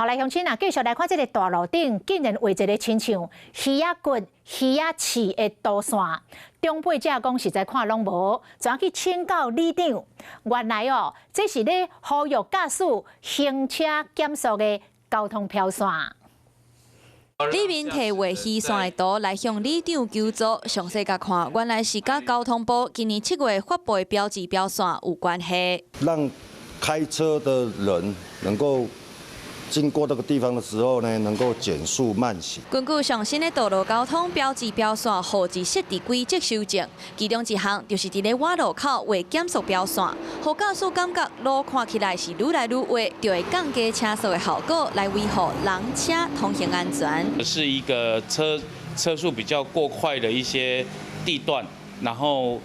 來鄉親啊，繼續來看這个大路頂，竟然畫一个親像魚仔骨、魚仔刺的圖線。長輩者講實在看攏無，怎去請教里長？原來哦，這是咧呼籲駕駛行車減速的交通標線。里民提畫魚線的圖來向里長求助，詳細共看，原來是佮交通部今年7月發布的標誌標線有關係。讓開車的人能夠經過這個地方的時候呢，能夠減速慢行。根據上新的道路交通標誌標線號誌設置規則修正，其中一項就是佇咧倚路口畫減速標線，予駕駛感覺路看起來是愈來愈滑，就會降低車速的效果，來維護人車通行安全。是一個車速比較過快的一些地段，然後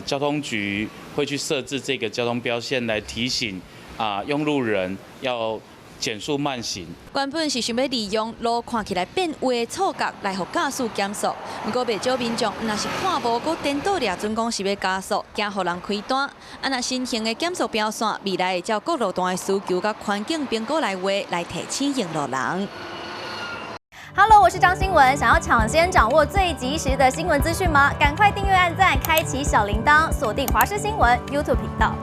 交通局會去設置這個交通標線來提醒啊用路人要減速慢行。原本是想欲利用路看起來變滑的錯覺來予駕駛減速，毋過袂少民眾若是看無閣顛倒掠準講是欲加速，驚予人開單。啊，若新型的減速標線，未來會照各路段的需求佮環境評估來畫，來提醒用路人。 Hello，我是張新文，想要搶先掌握最及時的新聞資訊嗎？趕快訂閱、按讚、開啟小鈴鐺，鎖定華視新聞 YouTube 頻道。